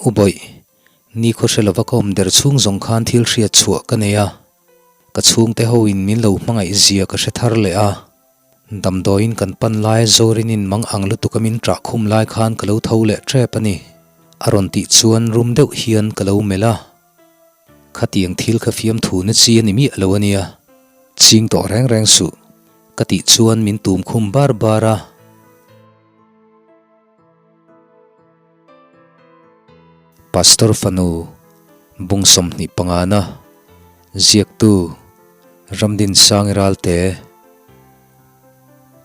U Bawih, nikhaw hre lova ka awm der chhung zawng khan thil hriat chhuah ka nei a, ka chhungte ho in min lo hmangaih zia ka hre thar leh a. Damdawiin kan pan laia Zorinin mang ang lutuk a min ṭah khum lai khan ka lo tho leh ṭep a ni, a rawn tih chuan rum deuh hian ka lo melh a. Khatiang thil kha fiamthu na chi a ni miah lo a nia, ching tawh reng reng suh, ka tih chuan min tum khum bar bar a. Pastor fanu bung 25 na ziaktu Ramdin Sangi Ralte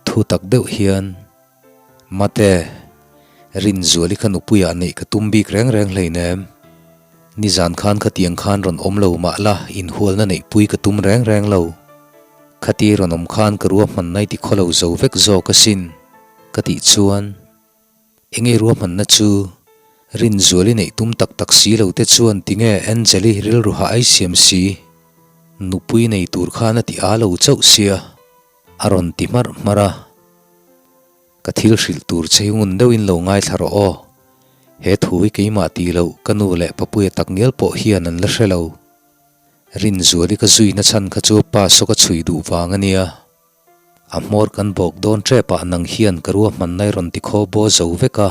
thu tak deuh hian Mate Rinzuali kha nupuiah neih ka tum bik reng reng hleinem. Nizan khan khatiang khan rawn awm lo mah la inhualna neihpui ka tum reng reng lo. Khati rawn awm khan ka ruahmanna i tikhaw lo zo vek zawk asin ka tih chuan Enge ruahmanna chu? Rinzuali neih tum tak tak si lo te chuan tinge Angeli rilru hah ai siam si? Nupui nei tur khan a ti a lo chauh sia, a rawn ti hmarh hmarh a. Ka thil hrilh tur che hi ngun deuhin lo ngaithla rawh aw. He thu hi keimah tih loh ka nu leh papuia takngial pawh hian an la hre lo. Rinzuali ka zuina chhan kha chu pa saw ka chhui duh vang a nia. A hmawr kan bawk dawn tep ah nang hian ka ruahmanna i rawn ti khaw baw zo vek a.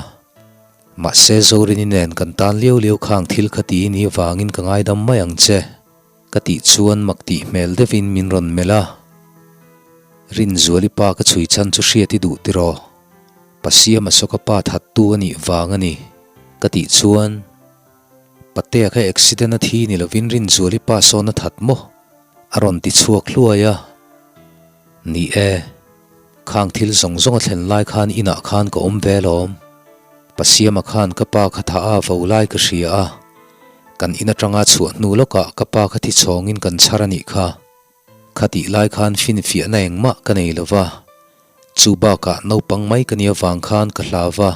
Mahse Zorini nen kan tan liau liau khang thil kha ti ni vangin ka ngaidam mai ang che. Ka tih chuan mak tih hmel deuhin min rawn melh a. Rinzuali pa ka chhui chhan chu hriat i duh tiraw? Pasiama saw ka pa thattu a nih vang a ni. Ka tih chuan Patea kha accident a thi ni lovin Rinzuali pa sawn a that maw? A rawn ti chhuak hluai a. Ni e, khang thil zawng zawng a thlen lai khan inah khan ka awm ve alawm. Pasiama khan ka pa kha tha a vo lai ka hria a, kan in atanga chhuah hnu lawkah ka pa kha thi chhawngin kan chhar a nih kha. Khatih lai khan finfiahna engmah ka nei lova, chu bakah naupang mai ka nia vang khan ka hlau va,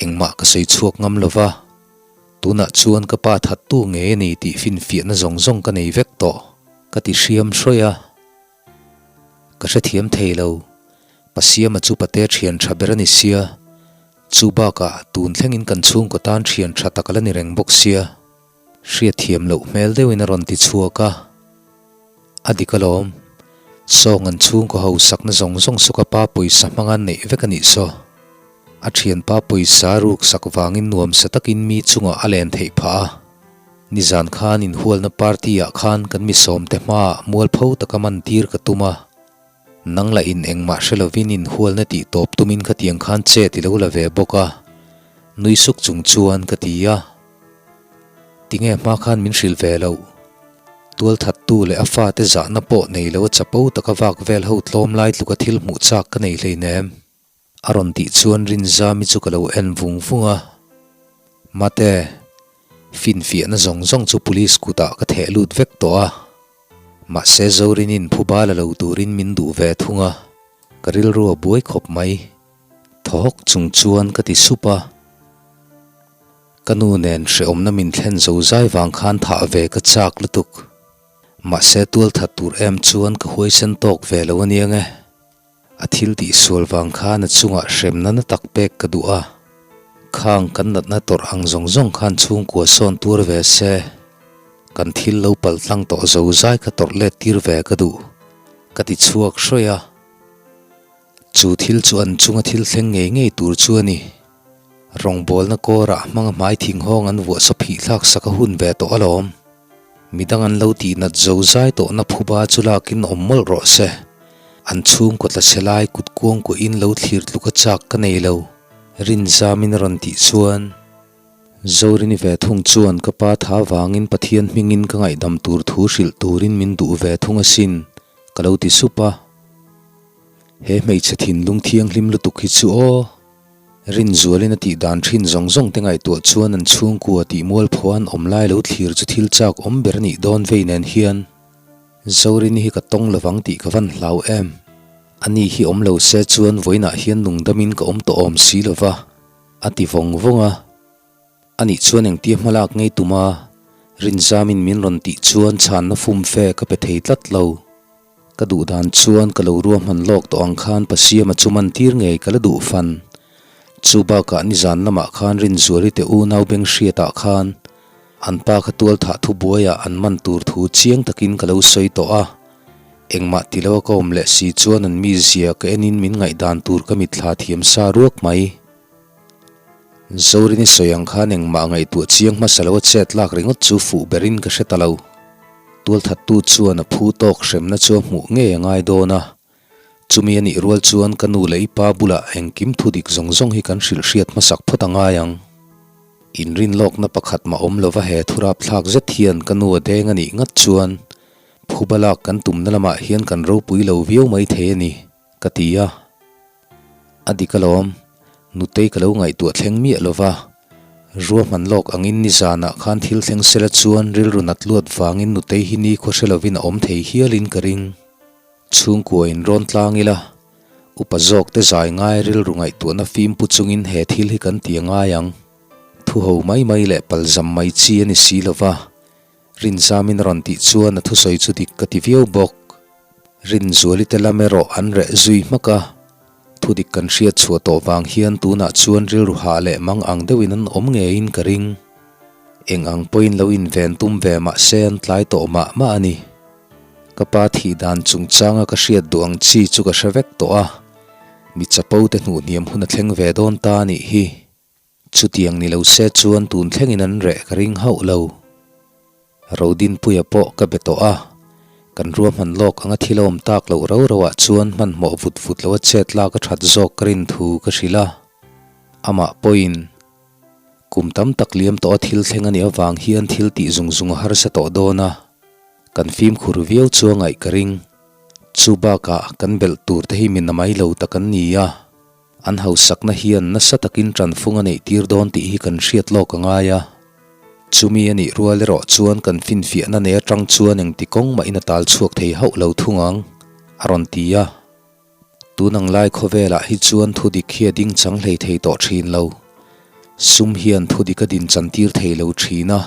Engmah ka sawi chhuak ngam lo va, tunah chuan ka pa thattu ngei a ni tih finfiahna zawng zawng ka nei vek tawh, ka ti hriam hrawih a. Ka hrethiam thei lo, Pasiama chu pate thian tha ber a ni sia, chu bakah tun thlengin kan chhungkaw tan thian tha tak a la ni reng bawk sia. Hriatthiam loh hmel deuhin a rawn ti chhuak a, a dik alawm, Sawng an chhungkaw ho sakna zawng zawng saw ka pa pawisa hmanga neih vek a nih saw. A thianpa pawisa ruk sak vangin nuamsa takin mi chungah a len theih phah a. Nizan khan inhualna party ah khan kan misawmte hmaah mualpho taka man tir ka tum a. Nang lah in engmah hre lovin inhualna tih tawp tumin khatiang khan chet i lo la ve bawk a, nui suk chung chuan ka ti a. Tinge hma khan min hrilh ve loh? Tualthattu leh a fate zahna pawh nei lo a chapo taka vak vel ho tlawm lai tluka thil hmuh chak ka nei hleinem. A rawn tih chuan Rinzami chu ka lo en vung vung a, Mate, finfiahna zawng zawng chu police kutah ka theh lut vek tawh a, mahse Zorinin phuba la lo turin min duh ve thung a, ka rilru a buai khawp mai. Thaw hawk chung chuan ka ti sup a, ka nu nen hrehawmna min thlen zo zai vang khan thah ve ka chak lutuk. Mahse tualthat tur em chuan ka huaisen tawk ve lo aniang e. A thil tih sual vang khan a chungah hremna na tak pek ka duh a, khang kan natna tawrh ang zawng zawng khan chhungkua sawn tuar ve se, kan thil lo pal tlang tawh zo zai kha tawrh let tir ve ka duh, ka ti chhuak hrawih a. Chu thil chu an chunga thil thleng ngei ngei tur chu a ni. Rawngbawlna kawrah hmanga hmai thinghawng an vuah saw phih thlak sak a hun ve tawh alawm. Midang an lo tih nat zo zai tawhna phuba chu lakin awm mawlh rawh se. An chhungkaw tla chhe lai kut kuang kuahin lo thlir tluk a chak ka nei lo. Rinzamin a rawn tih chuan, Zorini ve thung chuan ka pa tha vangin Pathian hmingin ka ngaihdam tur thu hrilh turin min duh ve thung asin, ka lo ti sup a. He hmeichhe thinlung thianghlim lutuk hi chu aw. Rinzualin a tih dan thin zawng zawng te ngaihtuah chuan an chhungkua tih mualphaw an awm lai lo thlir chu thil chak awm ber a nih dawn vei nen hian Zorini hi ka tawng lovang tih ka van hlau em. Ani hi awm lo se chuan vawiinah hian nungdamin ka awm tawh awm si lova, a ti vawng vawng a. Anih chuan engtia hmalak ngei tuma Rinzamin min rawn tih chuan chhanna fumfe ka pe thei tlat lo. Ka duh dan chuan ka lo ruahman lawk tawh ang khan Pasiama chu man tir ngei ka la duh fan. Chu bakah nizan lamah khan Rinzuali te unau beng hriatah khan an pa kha tualthah thubuaiah an man tur thu chiang takin ka lo sawi tawh a. Engmah ti lo a ka awm leh si chuan an mizia ka enin min ngaihdan tur ka mitthla thiam sa ruak mai. Zorini sawi ang khan engmah ngaihtuah chiang hmasa lo a chet lak ringawt chu fuh berin ka hre ta lo. Tualthattu chuan a phu tawk hremna chu a hmuh ngei a ngai dawn a. Chumi a nih rual chuan ka nu leh i pa bulah engkim thu dik zawng zawng hi kan hrilh hriat hmasak phawt a ngai ang. Inrinlawkna pakhat mah awm lova he thurap thlak zet hian ka nu a deng a nih ngat chuan phuba lak kan tumna lamah hian kan ropui lo viau mai thei a ni, ka ti a. A dik alawm, nutei ka lo ngaihtuah thleng miah lova, ruahman lawk angin nizanah khan thil thleng sela chuan rilru nat luat vangin nutei hi nikhua hre lovin a awm thei hialin ka ring. Chhungkua in rawn tlang ila, upa zawk te zai ngai rilru ngaihtuahna fim pu chungin he thil hi kan ti a ngai ang. Thu ho mai mai leh palzam mai chi a ni si lova, Rinzamin a rawn tih chuan a thusawi chu dik ka ti viau bawk. Rinzuali te lam erawh an reh zui hmak a, thudik kan hriat chhuah tawh vang hian tunah chuan rilru hah leh mang ang deuhin an awm ngeiin ka ring. Eng ang pawhin lo inven tum ve mah se an tlai tawh mah mah a ni. Ka pa thih dan chungchanga ka hriat duh ang chi chu ka hre vek tawh a, mi chapo te hnuhhniam hun a thleng ve dawn ta a nih hi. Chutiang ni lo se chuan tun thlengin an reh ka ring hauh lo. Rodinpuia pawh ka be tawh a, kan ruahman lawk anga thil a awm tak loh rau rauah chuan hmanhmawh vut vut lo a chet lak a that zawk ka rin thu ka hrilh a. Amah pawhin kum tam tak liam tawh a thil thleng a nih avang hian thil tih zung zung a harsa tawh dawn a, kan fimkhur viau chu a ngaih ka ring. Chu bakah kan belh tur te hi mi namai lo tak an ni a. An hausakna hian nasa takin tanfung a neih tir dawn tih hi kan hriat lawk a ngai a. Chumi a nih rual erawh chuan kan finfiahna nei atang chuan engti kawng mahin a tal chhuak thei hauh lo thung ang, a rawn ti a. Tun ang lai khawvelah hi chuan thu dik hi a ding chang hlei thei tawh thin lo. Sum hian thu dik a din chan tir thei lo thin a.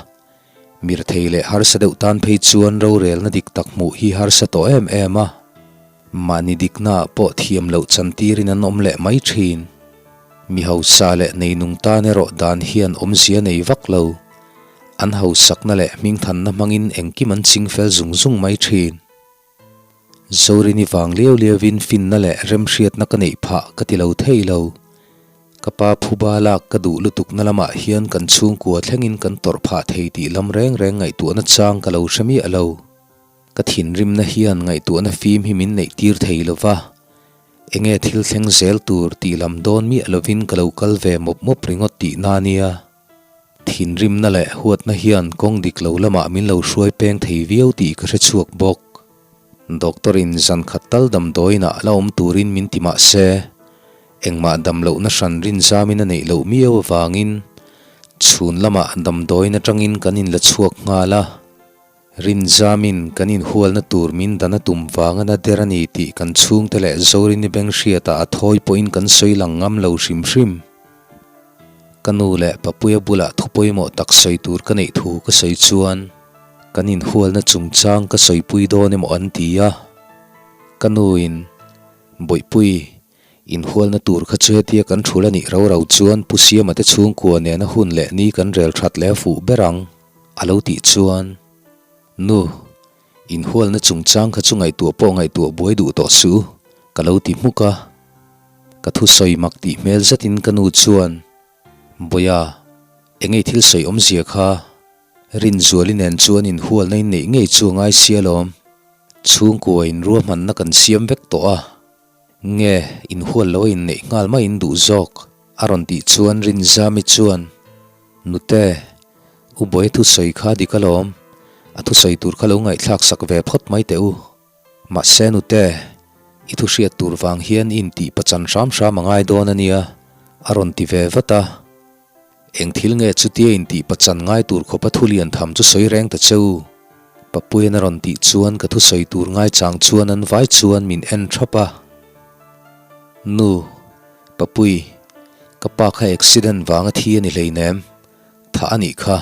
Mirthei leh harsa deuh tan phei chuan rorelna dik tak hmuh hi harsa tawh em em a. Mahni diknaah pawh thiam loh chantirin an awm leh mai thin. Mi hausa leh neinung tan erawh dan hian awmzia nei vak lo. An hausakna leh hmingthanna hmangin engkim an ching fel zung zung mai thin. Zorini vang liau liauin finna leh remhriatna ka neih phah ka ti lo thei lo. Ka pa phuba lak ka duh lutukna lamah hian kan chhungkua thlengin kan tawrh phah thei tih lam reng reng ngaihtuahna chang ka lo hre miah lo. Ka thinrimna hian ngaihtuahna fim hi min neih tir thei lo va, enge thil thleng zel tur tih lam dawn miah lovin ka lo kal ve mawp mawp ringawt tihna nia. Thinrimna leh huatna hian kawng dik lo lamah min lo hruai peng thei viau tih ka hre chhuak bawk. Doctor in zan khat tal damdawiinah la awm turin min ti mah se, engmah dam lohna hran rinzamin a neih loh miau avangin chhun lamah damdawiin atangin kan inla chhuak nghal a. Rinzamin kan inhualna tur min dan a tum vang a na der a ni tih kan chhungte leh Zorini beng hriatah a thawi pawhin kan sawi lang ngam lo hrim hrim. Ka nu leh Papuia bulah thu pawimawh tak sawi tur ka neih thu ka sawi chuan kan inhualna chungchang ka sawipui dawn emaw an ti a. Ka nuin, Bawihpui, inhualna tur kha chu hetia kan thul a nih rau rau chuan Pu Siama te chhungkua nena hun leh ni kan rel that leh a fuh ber ang. A lo tih chuan, Nu, inhualna chungchang kha chu ngaihtuah pawh ngaihtuah buai duh tawh suh, ka lo ti hmuk a. Ka thusawi mak tih hmel zetin ka nu chuan, Bawiha, engei thil sawi awmzia kha? Rinzuali nen chuan inhualna in neih ngei chu a ngai sia lawm. Chhungkua in ruahmanna kan siam vek tawh a. Nge, inhual lo a inneih nghal mai in duh zawk? A rawn tih chuan Rinzami chuan, Nute, U Bawiha thusawi kha dik alawm, a thusawi tur kha lo ngaihthlak sak ve phawt mai teh u. Mahse Nute, i thu hriat tur vang hian i intih pachan hram hram a ngai dawn a nia, a rawn ti ve vat a. Eng thil nge chutia intih pachan ngai tur khawpa thu lian tham chu sawi reng ta che u? Papuian a rawn tih chuan ka thusawi tur ngaichang chuan an vai chuan min en thap a. Nu. Papui, ka pa kha accident vanga thi a ni hleinem, thah a nih kha,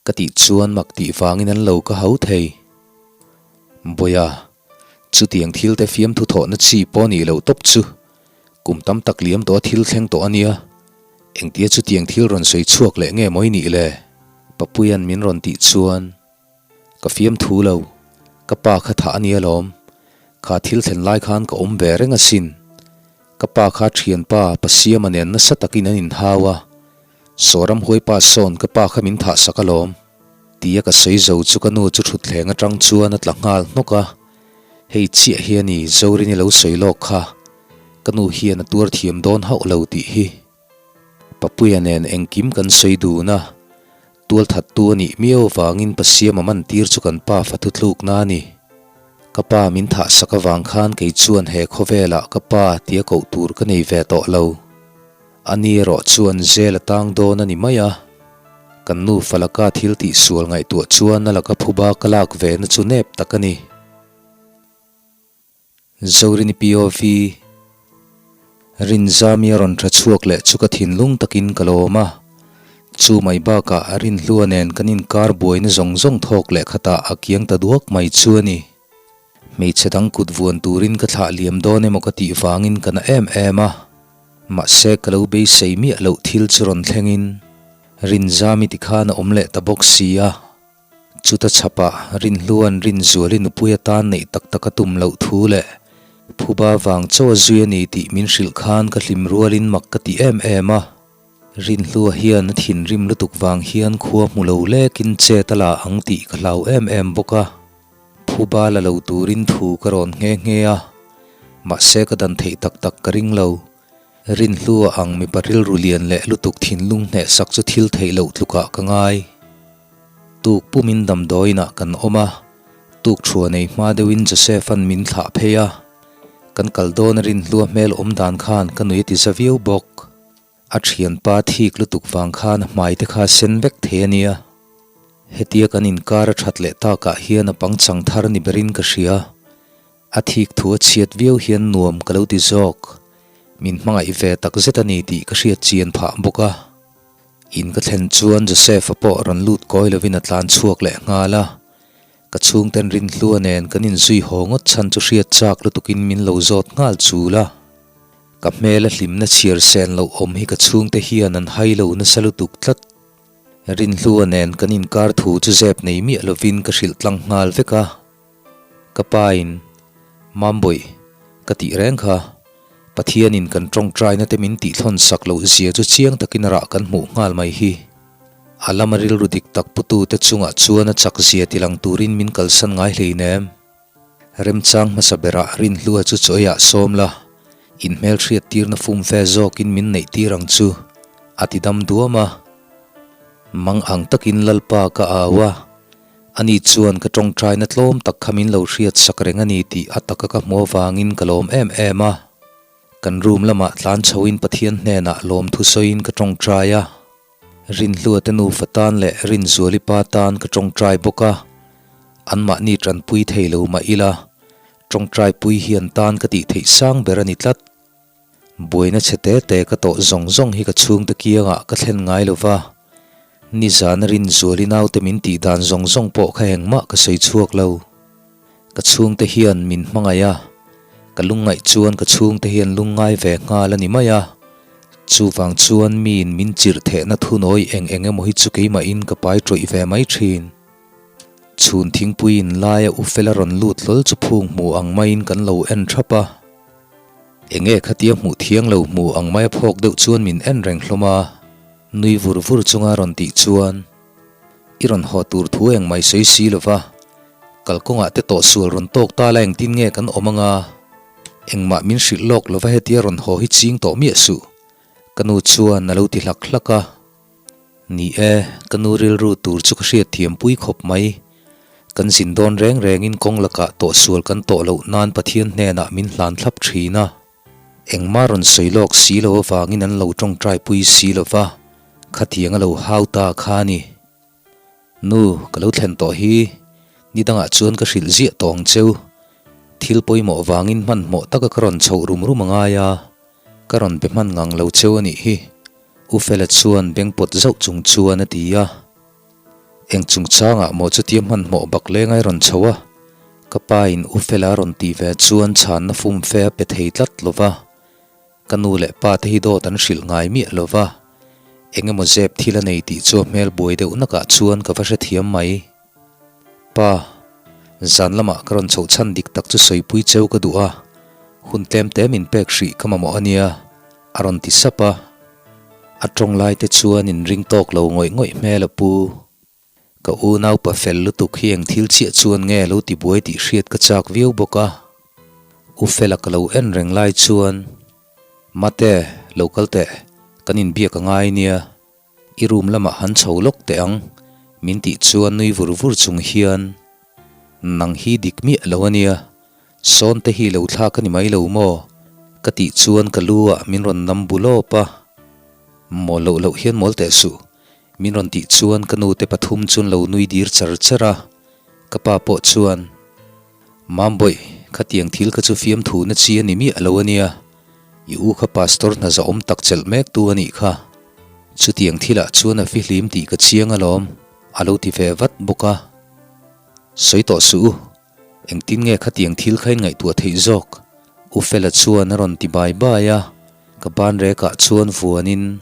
ka tih chuan mak tih vangin an lo ka hau thei. Bawiha, chutiang thil te fiamthu thawhna chi pawh nih loh tawp chu, kum tam tak liam tawh a thil thleng tawh a nia. Engtia chutiang thil rawn sawi chhuak leh nge maw i nih le? Papuia'n min rawn tih chuan ka fiamthu lo, ka pa kha thah a nia lawm, kha thil thlen lai khan ka awm ve reng asin. Ka pa kha thianpa Pasiama nen nasa takin an inhau a, Sawram huaipa sawn ka pa kha min thah sak alawm. Tia ka sawi zo chu ka nu chu thutthleng atang chuan a tla nghal hnawk a, hei chiah hi a ni Zorini lo sawi lawk kha, ka nu hian a tuar thiam dawn hauh lo tih hi. Papuia nen engkim kan sawi dun a, tualthattu a nih miau avangin Pasiama man tir chu kan pa fa thutlukna a ni. Ka pa min thah sak avang khan kei chuan he khawvelah ka pa tia koh tur ka nei ve tawh lo. A ni erawh chuan zel a tang dawn a ni mai a, kan nu Falaka thil tih sual ngaihtuah chuan a laka phuba ka lak ve na chu nep tak a ni. Zorini POV, Rinzami a rawn tha chhuak leh chu ka thinlung takin ka lawm a, chu mai bakah Rinhlua nen kan inkar buaina zawng zawng thawk leh khatah a kiang ta duak mai chu a ni. Hmeichhe dang kut vuan turin ka thlah liam dawn emaw ka tih vangin ka na em em a, mahse ka lo beisei miah loh thil chu rawn thlengin Rinzami tikhan a awm leh ta bawk si a. Chuta chhapah Rinhlua'n Rinzuali nupui atan neih tak tak a tum loh thu leh phuba vang chaw a zui a ni tih min hrilh khan ka hlim rualin mak ka ti em em a. Rinhlua hian a thinrim lutuk vang hian khua hmu lo lekin chet a la ang tih ka hlau em em bawk a. Phuba la lo turin thu ka rawn nghe nghe a, mahse ka dan theih tak tak ka ring lo. Rinhlua ang mipa rilru lian leh lutuk thinlung hnehsak chu thil theih loh tlukah ka ngai. Tuk pumin damdawiinah kan awm a, tuk thua nei hma deuhin Joseph-a'n min thlah phei a, kan kal dawn a Rinhlua hmel awm dan khan ka nui a ti za viau bawk. A thianpa thik lutuk vang khan a hmai te kha sen vek thei a nia. Hetia kan inkar a that leh takah hian a pangchang thar ni berin ka hria. A thik thu a chhiat viau hian nuam ka lo ti zawk. Min hmangaih ve tak zet a ni tih ka hriat chian phah bawk a. In ka thlen chuan Joseph-a pawh rawn lut kawi lovin a tlan chhuak leh nghal a. Ka chhungten Rinhlua nen kan inzui haw ngawt chhan chu hriat chak lutukin min lo zawt nghal chul a. Ka hmel a hlimna chhiar sen loh awm hi ka chhungte hian an hai lo nasa lutuk tlat. Rinhlua nen kan inkar thu chu zep nei miah lovin ka hrilh tlang nghal vek a. Ka pain, Mambawih, ka tih reng kha. Pathianin kan tawngtaina te min tihthlawn sak loh zia chu chiang takin rah kan hmuh nghal mai hi. A lama rilru dik tak putute chungah chuan a chak zia tilang turin min kalsan ngai hleinem. Remchang hmasa berah Rinhlua chu chawiah sawm la, in hmelhriat tirna fum fe zawkin min neih tir ang chu, a ti dam duam a. Mang ang takin Lalpa ka au a, ani chuan ka tawngtaina tlawm tak kha min lo hriat sak reng a ni tih a taka ka hmu avangin ka lawm em em a. Kan room lamah tlan chhoin Pathian hnenah lawmthu sawiin ka tawngtai a. Rinhlua te nufa tan leh Rinzuali pa tan ka tawngtai bawk a, anmahni tanpui thei lo mah ila, tawngtaipui hian tan ka tih theih sang ber a ni tlat. Buaina chhe te te ka tawh zawng zawng hi ka chhungte kiangah ka thlen ngai lo va, nizana Rinzuali naute min tih dan zawng zawng pawh kha engmah ka sawi chhuak lo. Ka chhungte hian min hmangaih a, ka lungngaih chuan ka chhungte hian lungngai ve nghal a ni mai a. Chuvang chuan miin min chirh thehna thunawi eng eng emaw hi chu keimahin ka pai tawih ve mai thin. Chhun thingpui in laia u fela rawn lut hlawl chu phung hmu ang maiin kan lo en thap a. Enge khatia hmuh thiang lo hmu ang maia phawk deuh chuan min en reng hlawm a, nui vur vur chunga rawn tih chuan. I rawn haw tur thu eng mai sawi si lo va, kalkawngah te tawh sual rawn tawk ta la engtin nge kan awm anga? Engmah min hrilh lawk lo va hetia rawn haw hi ching tawh miah suh, ka nu chuan a lo ti hlak hlak a. Ni e, ka nu rilru tur chu ka hriat thiam pui khawp mai. Kan zin dawn reng rengin kawng lakah tawh sual kan tawh loh nan Pathian hnenah min hlan thlap thin a. Engmah rawn sawi lawk si lo avangin an lo tawngtai pui si lo va, khatiang a lo hau ta kha a ni. Nu, ka lo thlen tawh hi, ni dangah chuan ka hrilh ziah tawh ang cheu. Thil pawimawh vangin hmanhmawh taka ka rawn chhoh rum rum a ngai a, ka rawn be hman ngang lo cheu a nih hi, U Fela chuan beng pawt zauh chung chuan a ti a. Eng chungchangah maw chutia hmanhmawh bak leng ai rawn chho a? Ka pa in U Fela a rawn tih ve chuan chhanna fumfe a pe thei tlat lo va. Ka nu leh pa te hi dawt an hrilh ngai miah lo va. Eng emaw zep thil a nei tih chu a hmel buai deuh nakah chuan ka va hrethiam mai. Pa, zan lamah ka rawn chhoh chhan dik tak chu sawipui cheu ka duh a, hun tlem te min pek hrih ka mamawh a nia, a rawn ti sap a. A tawng lai te chuan inring tawk lo ngawih ngawih hmel a pu. Ka unaupa fel lutuk hi eng thil chiah chuan nge lo ti buai tih hriat ka chak viau bawk a. U Fela ka lo en reng lai chuan, Mate, lo kal teh, kan inbiak a ngai nia. I room lamah han chho lawk teh ang, min tih chuan nui vur vur chung hian, Nang hi dik miah lo a nia, sawn te hi lo thlak a ni mai lo maw? ka tih chuan ka lu ah min rawn nam bu lawp a. Mawl loh loh hian mawl teh suh, Min rawn tih chuan ka nu te pathum chuan lo nui dir char char a, ka pa pawh chuan, Mambawih, khatiang thil kha chu fiamthu na chi a ni miah lo a nia, i u kha pastor hna zahawm tak chelh mek tu a nih kha. Chutiang thilah chuan a fihlim tih ka chiang alawm, a lo ti ve vat bawk a. Sawi tawh suh u, Engtin nge khatiang thil kha in ngaihtuah theih zawk? U Fela chuan a rawn ti bai bai a, ka ban rekah chuan vuanin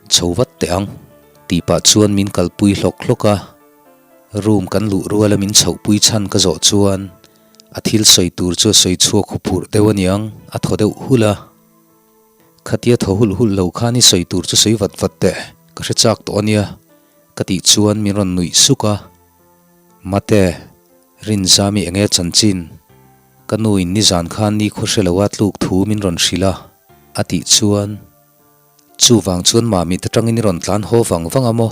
chho vat teh ang tih pah chuan min kalpui hlawk hlawk a. Room kan luh ruala min chhohpui chhan ka zawh chuan a thil sawi tur chu a sawi chhuak huphurh deuh aniang a thaw deuh hulh a. Khatia thaw hulh hulh lo khan i sawi tur chu sawi vat vat teh, ka hre chak tawh ania ka tih chuan min rawn nuih suk a. Mate, Rinzami enge chanchin? Ka nu in nizan khan ni khaw hre lo a tluk thu min rawn hrilh a, a tih chuan chuvang chuan Mamit atangin i rawn tlan haw vang vang a maw?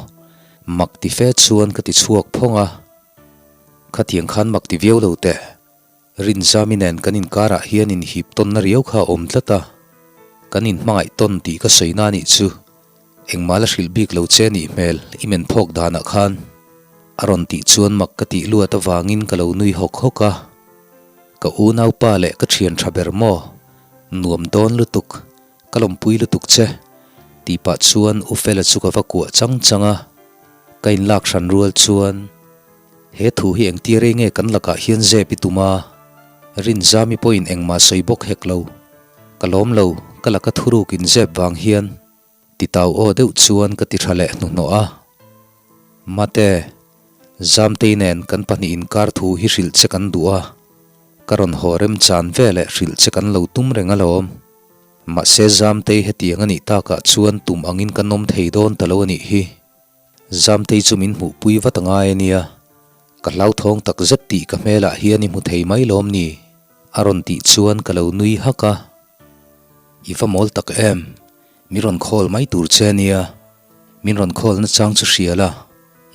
Mak ti fe chuan ka ti chhuak phawng a. Khatiang khan mak ti viau lo teh. Rinzami nen kan inkarah hian inhip tawnna riau kha a awm tlat a, kan inhmangaih tawn tih ka sawi na nih chu engmah la hrilh bik lo che nih hmel i men phawk danah khan a rawn tih chuan mak ka tih luat avangin ka lo nui hawk hawk a, ka unaupa leh ka thian tha ber maw? Nuam dawn lutuk, ka lawmpui lutuk che tih pah chuan U Fela chu ka va kuah chang chang a, ka inlak hran rual chuan. He thu hi engtir ei nge kan lakah hian zep i tum a? Rinzami pawhin engmah sawi bawk hek lo. Ka lawm lo, ka laka thuruk in zep vang hian titau aw deuh chuan ka ti tha leh hnuhnawh a. Mate, Zamtei nen kan pahnih inkar thu hi hrilh che kan duh a, ka rawn haw remchan ve leh hrilh che kan lo tum reng alawm. Mahse Zamtei hetiang a nih takah chuan tum angin kan awm thei dawn ta lo a nih hi. Zamtei chu min hmuhpui vat a ngai a nia, ka hlauthawng tak zet tih ka hmelah hian i hmu thei mai lawm ni? a rawn tih chuan ka lo nui hak a. I va mawl tak em? Mi rawn call mai tur che a nia, min rawn call nachang chu hria la,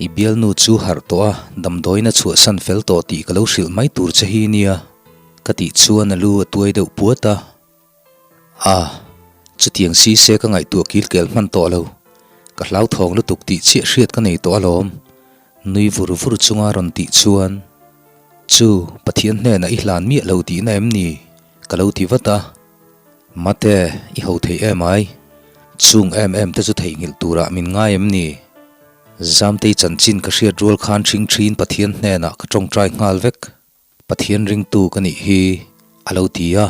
i bialnu chu harh tawh a, damdawiin a chhuahsan fel tawh tih ka lo hrilh mai tur che hi nia, ka tih chuan a lu a tuai deuh puat a. A, chutiang si se ka ngaihtuah kil kel hman tawh lo. Ka hlauthawng lutuk tih chiah hriat ka nei tawh alawm. Nui vur vur chunga rawn tih chuan, Chu, Pathian hnenah i hlan miah lo tihna em ni? Ka lo ti vat a. Mate, i ho thei em ai? Chung em em te chu theihnghilh turah min ngai em ni? Zamtei chanchin ka hriat rual khan ṭhing ṭhin Pathian hnenah ka ṭawngṭai nghal vek. Pathian ringtu ka nih hi a lo ti a.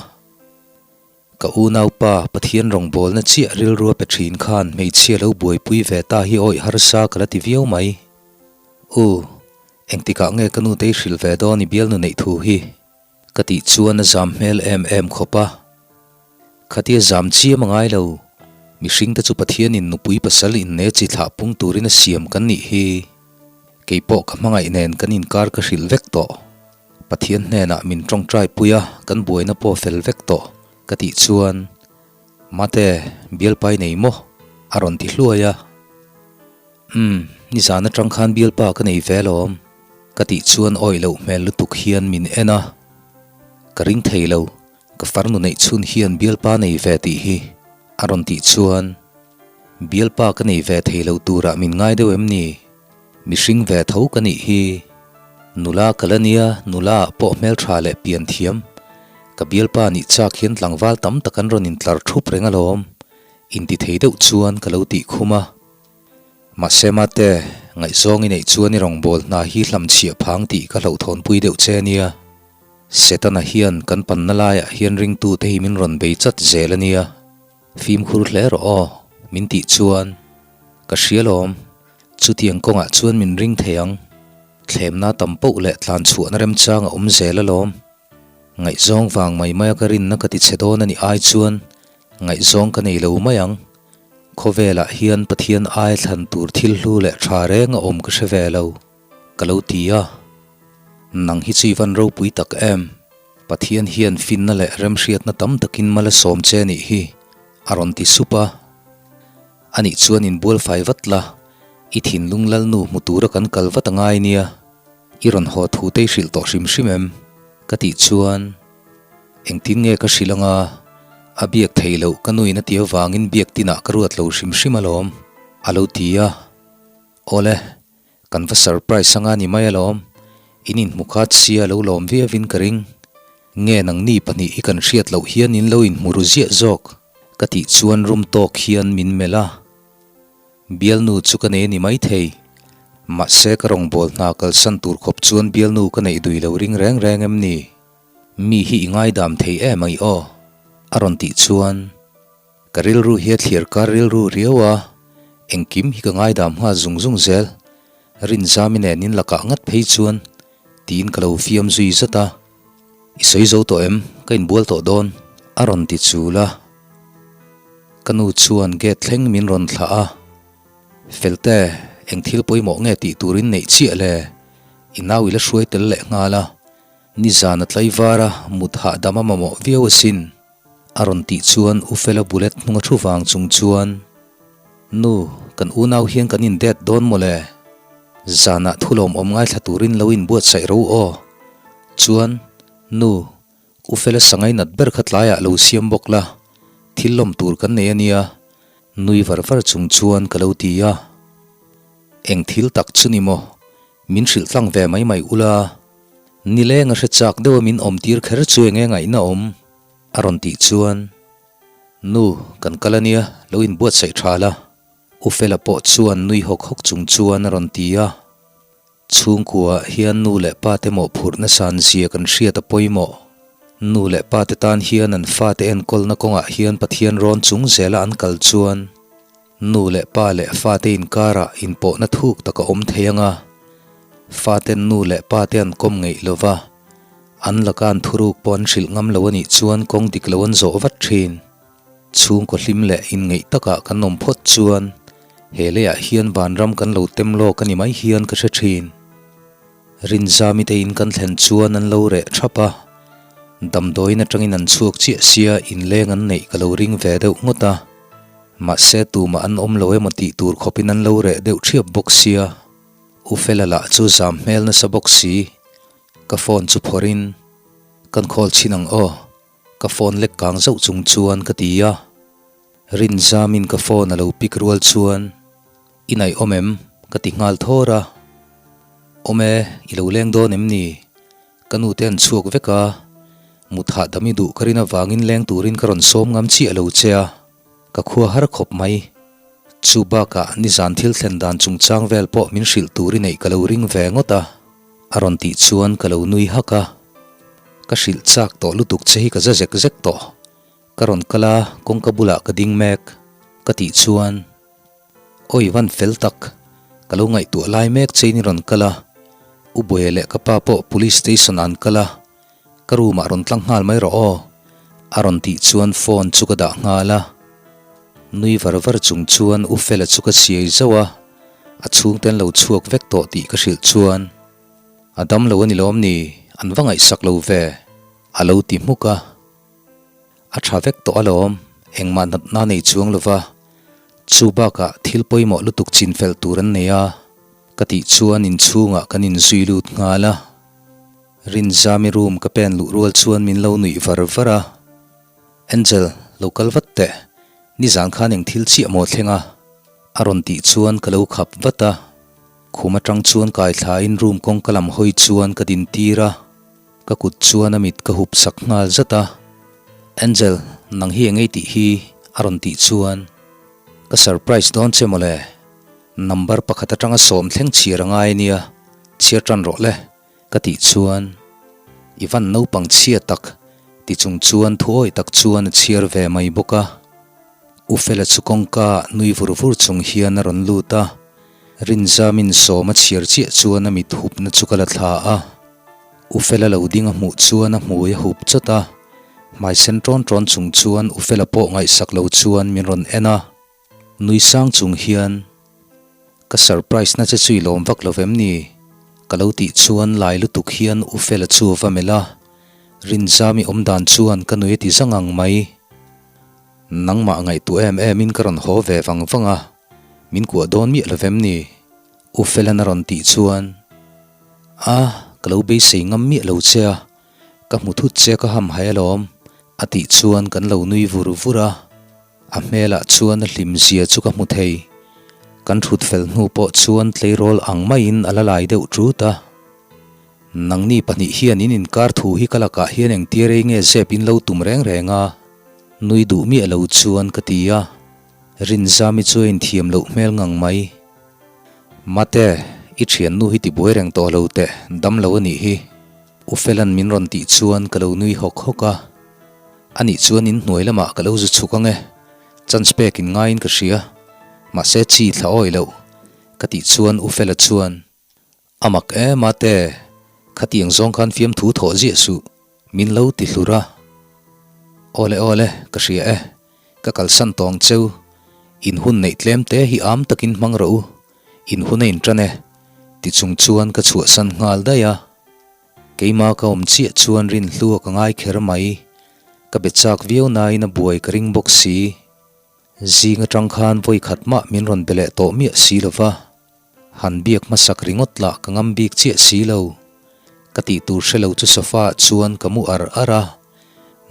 Ka unaupa Pathian rawngbawlna chiah rilrua pe thin khan hmeichhia lo buaipui ve ta hi awih harsa ka la ti viau mai. U, engtikah nge ka nutei hrilh ve dawn i bialnu neih thu hi? Ka tih chuan a zam hmel em em khawp a. Khatia zam chiam a ngai lo, mihringte chu Pathianin nupui pasal inne chi thlah pung turin a siam kan nih hi. Kei pawh ka hmangaih nen kan inkar ka hrilh vek tawh. Pathian hnenah min tawngtai pui a, kan buaina pawh fel vek tawh ka tih chuan, Mate, bialpa i nei maw? a rawn ti hluai a. Umm, nizan atang khan bialpa ka nei ve alawm ka tih chuan awih loh hmel lutuk hian min en a. Ka ring thei lo, ka farnu neih chhun hian bialpa nei ve tih hi a rawn tih chuan, Bialpa ka nei ve thei lo turah min ngai deuh em ni? Mihring ve tho ka nih hi. Nula ka la nia, nula ah pawh hmeltha leh pian thiam. Ka bialpa nih chak hian tlangval tam tak an rawn intlar thup reng alawm. Inti thei deuh chuan ka lo tih khum a. Mahse mate, ngaihzawng i neih chuan i rawngbâwl hna hi hlamchhiah phang tih ka hlauhthawnpui deuh che nia. Setana hian kan panna laiah hian ringtute hi min rawn bei chat zel a nia. Fimkhur hle rawh aw, min tih chuan. Ka hria lawm, chutiang kawngah chuan min ring thei ang. Thlemna tam poh leh tlan chhuahna remchang a awm zel alawm. Ngaihzawng vang mai maia ka rinna ka ti chhe dawn a nih ai chuan ngaihzawng ka nei lo mai ang. Khawvelah hian Pathian ai thlan tur thil hlu leh tha reng a awm ka hre ve lo, ka lo ti a. Nang hi chu i van ropui tak em? Pathian hian finna leh remhriatna tam takin mal a sawm che nih hi, a rawn ti sup a. Anih chuan inbual fai vat la, i thinlung lalnu hmu tura kan kal vat a ngai nia, i rawn haw thu te i hrilh tawh hrim hrim em? Ka tih chuan, Engtin nge ka hrilh anga, a biak thei loh ka nuin a ti avangin biak tinah ka ruat lo hrim hrim alawm, a lo ti a. Awle, Kan va surprise anga ni mai alawm, in inhmu khat sia lo lawm viauin ka ring. Nge nangni pahnih hi kan hriat loh hian in lo inhmu ru ziah zawk? Ka tih chuan rum tawk hian min melh a. Bialnu chu ka nei a ni maithei. Mahse ka rawngbâwl hna kalsan tur khawp chuan bialnu ka neih dui lo ring reng reng em ni? Mi hi i ngaidam thei em ang i aw? A rawn tih chuan. Ka rilru hi a thliar kar rilru riau a, engkim hi ka ngaidam nghal zung zung zel. Rinzami nen in lakah ngat phei chuan tiin ka lo fiam zui zat a. I sawi zo tawh em? Ka inbual tawh dawn a rawn ti chul a. Ka nu chuan gate thleng min rawn thlah a. Felte, eng thil pawimawh nge tih turin neih chiah le? I nau i la hruai tel leh nghal a. Nizan a tlaivar a, mut hahdam a mamawh viau asin. A rawn tih chuan U Fela bullet hnung a thu vang chung chuan, Nu, kan unau hian kan in det dawn mawle. Zanah thu lawmawm ngaithla turin lo inbuatsaih ro aw. Chuan, Nu, U Fela sangai nat ber kha tlaiah lo siam bawk la, thil lawm tur kan nei a nia, nui var var chung chuan ka lo ti a. Eng thil tak chu ni maw? Min hrilh tlang ve mai mai ula. Nileng a hre chak deuh a min awm tir kher chu enge ngaihna awm? A rawn tih chuan, Nu, kan kal a nia, lo inbuatsaih tha la. U Fela pawh chuan nui hawk hawk chung chuan a rawn ti a. Chhungkua hian nu leh pa te mawhphurhna san zia kan hriat a pawimawh. Nu leh pa te tan hian an fate enkawlna kawngah hian Pathian rawn chung zela an kal chuan, Nu leh pa leh fate inkarah inpawhna thuk tak a awm thei ang a, faten nu leh pate an kawm ngeih lo va, an laka an thuruk pawh an hrilh ngam lo a nih chuan kawng dik lo an zawh vat thin. Chhungkaw hlim leh inngeih takah kan awm phawt chuan he leiah hian vanram kan lo tem lawk a ni mai hian ka hre thin. Rinzami te in kan thlen chuan an lo reh thap a, damdawiin atangin an chhuak chiah sia inleng an neih ka lo ring ve deuh ngawt a, mahse tumah an awm lo emaw tih tur khawpin an lo reh deuh thiap bawk sia, U Fela lah chu zam hmel nasa bawk si, ka phone chu phawrhin kan call chhin ang aw, ka phone lek kang zauh chung chuan ka ti a, Rinzamin ka phone a lo pick rual chuan. I naih awm em? Ka ti nghal thawr a. Awm e, i lo leng dawn em ni? Ka nu te an chhuak vek a, mut hahdam i duh ka rin avangin leng turin ka rawn sawm ngam chiah lo che a, ka khua har khawp mai. Chu bakah nizan thil thlen dan chungchang vel pawh min hrilh tur i neih ka lo ring ve ngawt a, a rawn tih chuan ka lo nui hak a. Ka hrilh chak tawh lutuk che hi ka za zek zek tawh. Ka rawn kal a, kawngka bulah ka ding mek, ka tih chuan. Awi van fel tak, ka lo ngaihtuah lai mek che in i rawn kal a, U Buaia leh ka pa pawh Police Station ah an kal a, ka room ah rawn tlang nghal mai rawh aw, a rawn tih chuan phone chu ka dah nghal a. Nui var var chung chuan U Fela chu ka siai zauh a, a chhungte an lo chhuak vek tawh tih ka hrilh chuan, A dam lo a ni lawm ni, an va ngaihsak lo ve, a lo ti hmuk a. A tha vek tawh alawm, engmah natna nei chuang lova, chu bakah thil pawimawh lutuk chin fel tur an nei a, ka tih chuan inchhungah kan inzui lut nghal a. Rinzami room ka pen luh rual chuan min lo nuih var var a, Angel, lo kal vat teh, nizan khan eng thil chiah maw thleng a? A rawn tih chuan ka lo khap vat a, khum atang chuan kaithlain room kawngka lam hawi chuan ka din tir a. Ka kut chuan a mit ka hup sak nghal zat a, Angel, nang hi engei tih hi? a rawn tih chuan ka surprise dawn che mawle, number pakhat atanga sawm thleng chhiar a ngai ania, chhiar tan rawh le, ka tih chuan i van naupang chhia tak ti chung chuan thuawi tak chuan a chhiar ve mai bawk a. U Fela chu kawngka ah nui vur vur chung hian a rawn lut a, Rinzamin sawm a chhiar chiah chuan a mit hupna chu ka la thla a. U Fela lo ding a hmuh chuan a hmui a hup chawt a, hmai sen ṭawn ṭawn chung chuan U Fela pawh ngaihsak lo chuan min rawn en a. Nui sang chung hian, Ka surprise na che chu i lawm vak lo vem ni? Ka lo tih chuan lai lutuk hian U Fela chu va melh a, Rinzami awm dan chuan ka nui a ti zang ang mai. Nangmah ngaihtuah em em in ka rawn haw ve vang vang a, min kuah dawn miah lo vem ni? U Fela'n a rawn tih chuan, A, ka lo beisei ngam miah lo che a, ka hmu thut che ka ham hai alawm, a tih chuan kan lo nui vur vur a. A hmelah chuan a hlim zia chu ka hmu thei. Kan thut fel hnu pawh chuan tleirawl ang maiin a la lai deuh ṭut a. Nangni pahnih hian in inkar thu hi ka lakah hian engtia rei nge zep in lo tum reng reng a? Nui duh miah lo chuan ka ti a. Rinzami chu a inthiam loh hmel ngang mai. Mate, i thiannu hi tibuai reng tawh lo teh, dam lo a nih hi. U Fela'n min rawn tih chuan ka lo nui hawk hawk a. A nih chuan in hnuai lamah ka lo zu chhuk ang e, chance pek in ngaiin ka hria, mahse chi thla awi loh, ka tih chuan U Fela chuan, A mak e mate, khatiang zawng khan fiamthu thawh ziah suh, min lo ti hlur a. Awle awle, ka hria e, ka kalsan tawng cheu, in hun neih tlem te hi am takin hmang rawh u, in hun a intan e, ti chung chuan ka chhuahsan nghal daih a. Keimah ka awm chiah chuan rinhlua ka ngai kher mai. Ka be chak viau nain a buai ka ring bawk si. Zing atang khan vawi khat mah min rawn be leh tawh miah si lo va. Han biak hmasak ringawt lah ka ngam bik chiah si lo. Ka tih tur hre lo chu sofa ah chuan ka mu ar ar a.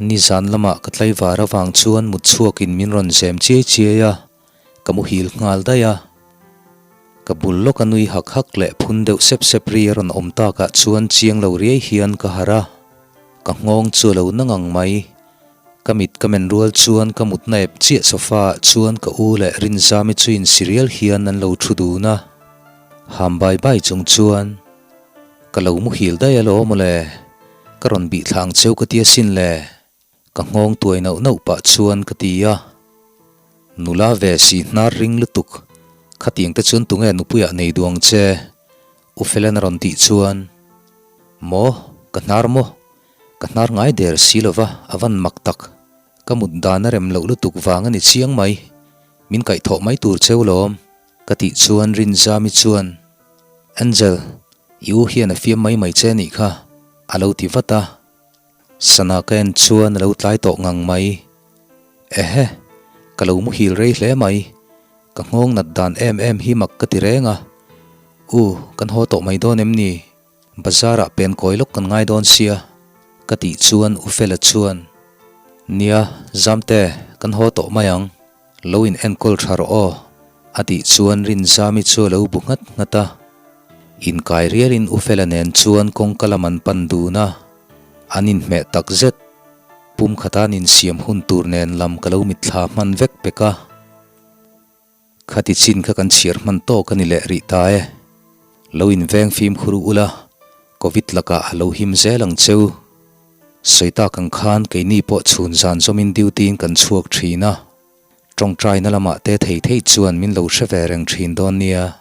Nizan lamah ka tlaivar avang chuan mut chhuakin min rawn zem chiai chiai a. Ka muhil nghal daih a. Ka bul lawk a nui hak hak leh phun deuh sep sep ri a rawn awm takah chuan chiang lo riai hian ka harh a. Ka nghawng chu a lo na ngang mai. Ka mit ka men rual chuan ka mutna ep chiah sofa ah chuan ka u leh Rinzami chu insi rial hian an lo thu dun a. Ham bai bai chung chuan ka lo muhil daih alawm mawle. Ka rawn bih thla ang cheu ka ti asin le. Ka nghawng tuai nauh nauh pah chuan ka ti a, Nula ve si hnar ring lutuk, khatiang te chuan tunge nupuiah nei duh ang che? U Fela'n a rawn tih chuan, Maw, ka hnar maw? Ka hnar ngai der si lova, a van mak tak. Ka mut dan a rem loh lutuk vang a ni chiang mai, min kaihthawh mai tur cheu lawm, ka tih chuan Rinzami chuan, Angel, i u hian a fiam mai mai che nih kha, a lo ti vat a. Sana ka en chuan a lo tlai tawh ngang mai. Ehe, ka lo muhil rei hle mai. Ka nghawng nat dan em em hi mak ka ti reng a. U, kan haw tawh mai dawn em ni? Bazar ah pen kawi lawk kan ngai dawn sia, ka tih chuan U Fela chuan, Nia, Zamte, kan haw tawh mai ang. Lo in enkawl tha rawh aw, a tih chuan Rinzami chu a lo bu nghat nghat a. Inkai rialin U Fela nen chuan kawngka lam an pan dun a, an inhmeh tak zet. Pum khata an insiam hun tur nen lam ka lo mitthla hman vek pek a. Khati chin kha kan chhiar hman tawk a ni leh rih ta e. Lo inveng fimkhur ula, Covid lakah a lo him zel ang cheu. Sawi tak ang khan keini pawh chhun zan zawmin duty in kan chhuak thin a, tawngtaina lamah te thei thei chuan min lo hre ve reng thin dawn nia.